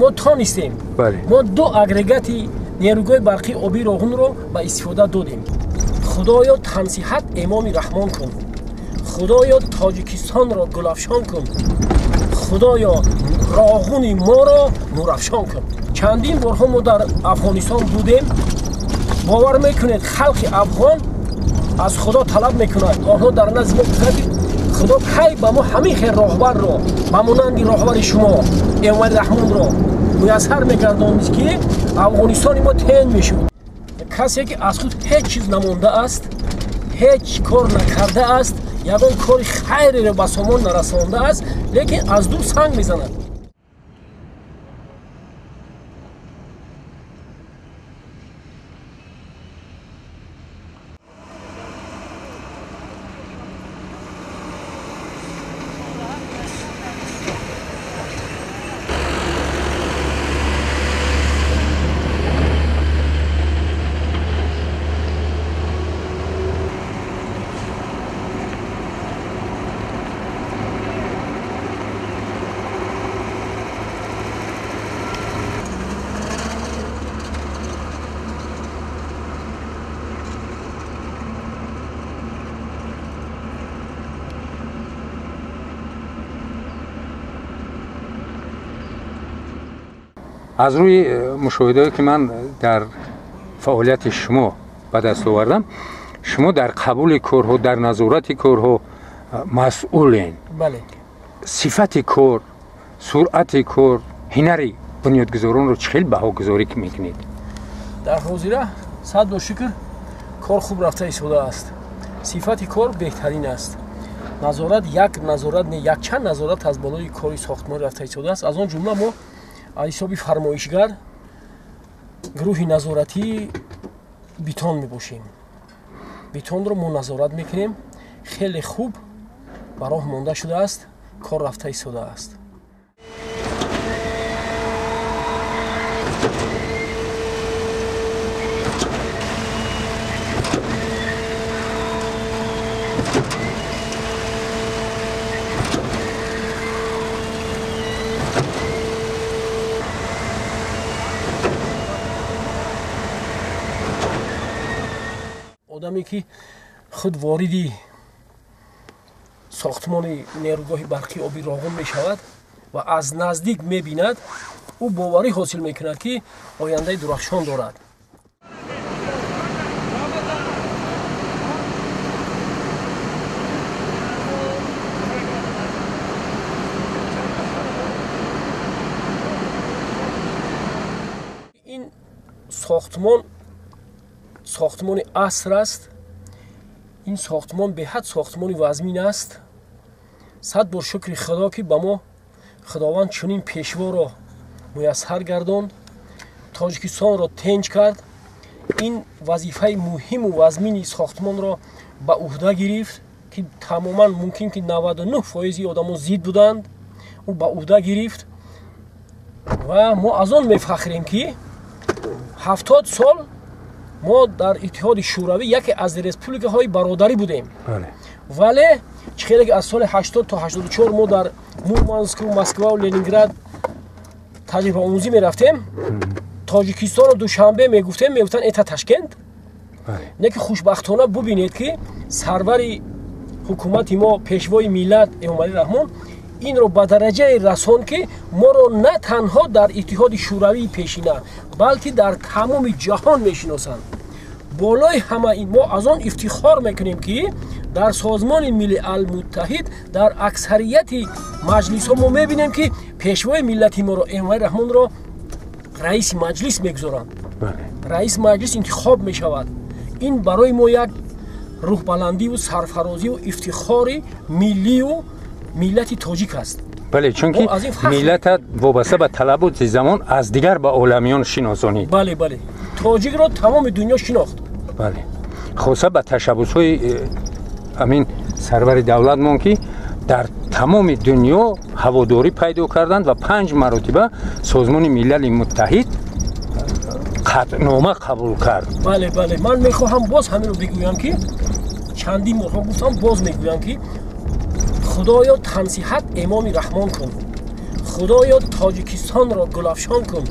Мо тонистем. Мо ду агрегати нерӯгоҳи барқии обии Роғунро ба истифода додем. Худоё, тансиҳат Эмоми Раҳмон кун. Худоё, Тоҷикистонро гулафшон кун. Худоё, Роғуни моро нурафшон кун. Чандин борҳо мо дар Афғонистон будем. Бовар мекунед, халқи афғон аз Худо талаб мекунад. Онҳо дар назди мо гуфтанд, ки Худо кай ба мо ҳамин хел роҳбарро, ба монанди роҳбари шумо Эмомалӣ Раҳмонро муяссар мегардонид, ки Афғонистони мо тен мешуд. Касе ки аз худ ҳеҷ чиз намондааст, ҳеҷ кор накардааст, ягон кори хайреро ба сомон нарасондааст, лекин аз дур санг мезанад. Аз рӯи мушоҳидаое ки ман дар фаъолияти шумо ба даст овардам, шумо дар қабули корҳо, дар назорати корҳо масъулен. Сифати кор, суръати кор, ҳунари бунёдгузоронро чӣ хел баҳогузорӣ мекунед? Дар ҳозира сад бо шукр кор хуб рафта истодааст. Сифати кор беҳтарин аст. Назорат як назорат не, якчанд назорат аз болои кори сохтмонӣ рафта истодааст. Аз он ҷумла мо аз ҳисоби фармоишгар гурӯҳи назоратии бетон мебошем. Бетонро мо назорат мекунем. Хеле хуб ба роҳ монда шудааст, кор рафта истодааст. Одаме ки худ вориди сохтмони нерӯгоҳи барқии оби Роғун мешавад ва аз наздик мебинад, ӯ боварӣ ҳосил мекунад, ки ояндаи дурахшон дорад. Ин сохтмон сохтмони аср аст. Ин сохтмон беҳад сохтмони вазмин аст. Сад бор шукри Худо, ки ба мо Худованд чунин пешворо муяссар гардонд, Тоҷикистонро тенҷ кард. Ин вазифаи муҳиму вазмини сохтмонро ба уҳда гирифт, ки тамоман мумкин ки 99% одамон зид буданд. Ӯ ба уҳда гирифт ва мо аз он мефахрем, ки 70 сол мо дар Иттиҳоди Шӯравӣ яке аз республикаҳои бародарӣ будем. Вале чӣ хеле ки аз соли 80 то 84 мо дар Мурманску, Москваву Ленинград таҷрибаомӯзӣ мерафтем, Тоҷикистонро Душанбе мегуфтем, мегуфтанд это Ташкент. Не ки хушбахтона бубинед, ки сарвари ҳукумати мо, пешвои миллат Эмомалӣ Раҳмон инро ба дараҷае расонд, ки моро на танҳо дар Иттиҳоди Шӯравии пешина, балки дар тамоми ҷаҳон мешиносанд. Болои ҳама ин мо аз он ифтихор мекунем, ки дар Созмони Милал Муттаҳид дар аксарияти маҷлисҳо мо мебинем, ки пешвои миллати моро Эмомалӣ Раҳмонро раиси маҷлис мегузоранд, раиси маҷлис интихоб мешавад. Ин барои мо як рӯҳбаландиву сарфарозиву ифтихори миллию миллати тоҷик аст. Бале, чунки миллата вобаста ба талаботи замон аз дигар ба оламиён шиносонид. Бале, бале, тоҷикро тамоми дунё шинохт. Бале, хоса ба ташаббусҳои ҳамин сарвари давлатмон, ки дар тамоми дунё ҳаводорӣ пайдо карданд ва панҷ маротиба Созмони Милали Муттаҳид қатънома қабул кард. Бале, бале, ман мехоҳам боз ҳаминро бигӯям, ки чандин борҳо гуфтам, боз мегӯям, ки Худоё, тансиҳат Эмоми Раҳмон кун. Худоё Тоҷикистонро гулафшон кун,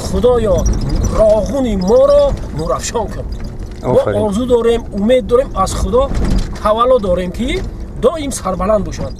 Худоё Роғуни моро нурафшон кун. Мо орзу дорем, умед дорем, аз Худо тавалло дорем, ки доим сарбаланд бошанд.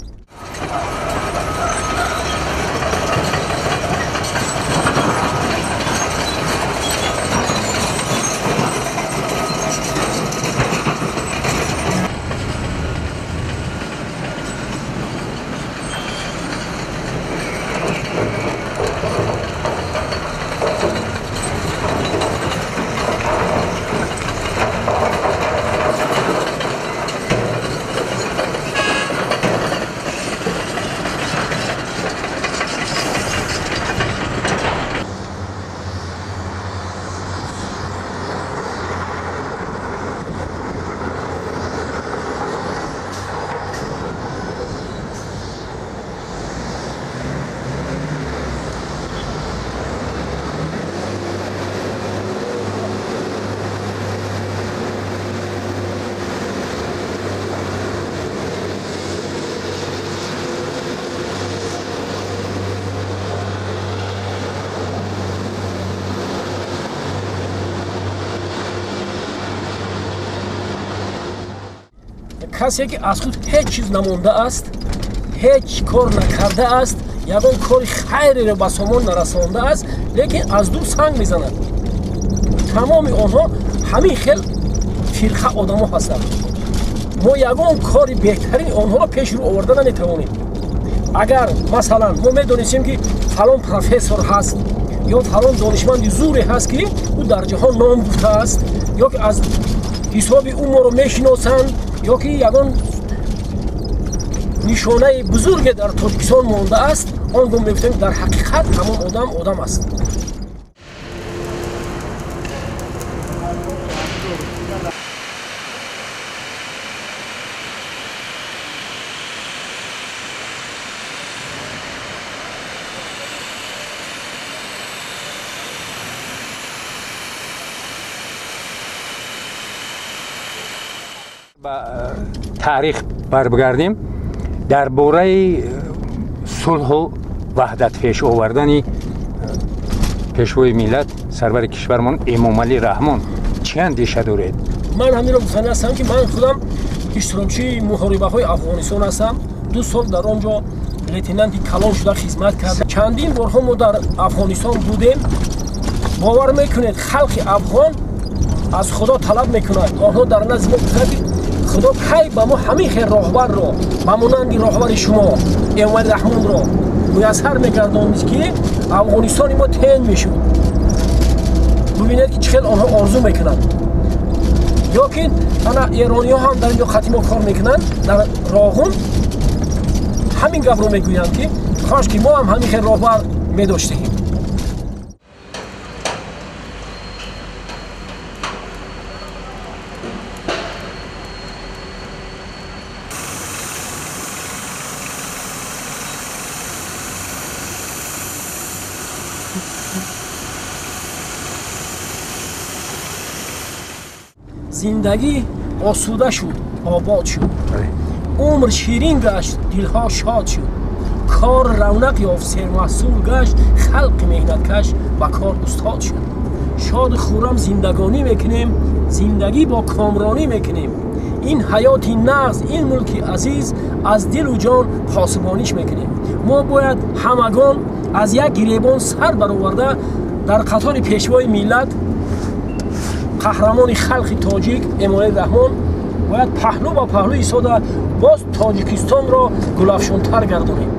Касе ки аз худ ҳеҷ чиз намондааст, ҳеҷ кор накардааст, ягон кори хайреро ба сомон нарасондааст, лекин аз дур санг мезанад. Тамоми онҳо ҳамин хел фирқа одамо ҳастанд. Мо ягон кори беҳтарини онҳоро пеш рӯ оварда наметавонем. Агар масалан мо медонистем, ки фалон профессор ҳаст ё фалон донишманди зуре ҳаст, ки ӯ дар ҷаҳон ном гуфтааст, ё ки аз ҳисоби ӯ моро мешиносанд, ё ки ягон нишонаи бузурге дар Тоҷикистон мондааст, он гоҳ мегуфтем дар ҳақиқат ҳамон одам одам аст. Ба таърих барбигардем, дар бораи сулҳу ваҳдат пеш овардани пешвои миллат, сарвари кишвармон Эмомалӣ Раҳмон чӣ андеша доред? Ман ҳаминро гуфтани ҳастам, ки ман худам иштирокчии муҳорибаҳои Афғонистон ҳастам. 2 сол дар он ҷо лейтенанти калон шуда хизмат кардам. Чандин борҳо мо дар Афғонистон будем. Бовар мекунед, халқи афғон аз Худо талаб мекунад. Онҳо дар назди мо гуфтанд, ки Худо кай ба мо ҳамин хел роҳбарро ба монанди роҳбари шумо Эмомалӣ Раҳмонро муяссар мегардонид, ки Афғонистони мо тен мешуд. Бубинед, ки чӣ хел онҳо орзу мекунанд. Ё ки ана эрониҳо ҳам дар ин ҷо хати мо кор мекунанд, дар Роғун ҳамин гапро мегӯянд, ки кош ки мо ҳам ҳамин хел роҳбар медоштем. Зиндагӣ осуда шуд, обод шуд, умр ширин гашт, дилҳо шод шуд, кор равнақ ёфт, сермаҳсул гашт, халқи меҳнаткаш ба кор устод шуд. Шоду хуррам зиндагонӣ мекунем, зиндагӣ бо комронӣ мекунем. Ин ҳаёти нағз, ин мулки азиз, аз дилу ҷон посбониш мекунем. Мо бояд ҳамагон аз як гиребон сар бароварда дар қатори пешвои миллат, қаҳрамони халқи тоҷик Эмомалӣ Раҳмон бояд паҳлӯ ба паҳлӯ истода боз Тоҷикистонро гулафшонтар гардонем.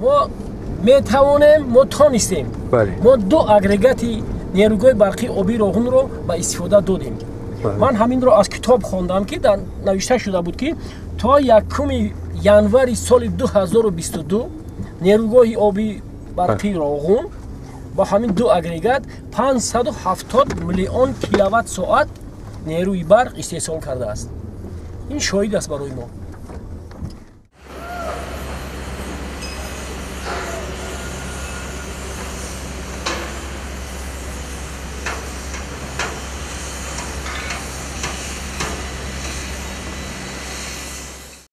Мо метавонем, мо тонистем. Мо 2 агрегати нерӯгоҳи барқии обии Роғунро ба истифода додем. Ман ҳаминро аз китоб хондам, ки дар навишта шуда буд, ки то 1 январи соли 2022 нерӯгоҳи оби барқии Роғун Бо ҳамин ду агрегат 570 миллион киловатт соат нерӯи барқ истеҳсол кардааст. Ин шоҳид аст барои мо.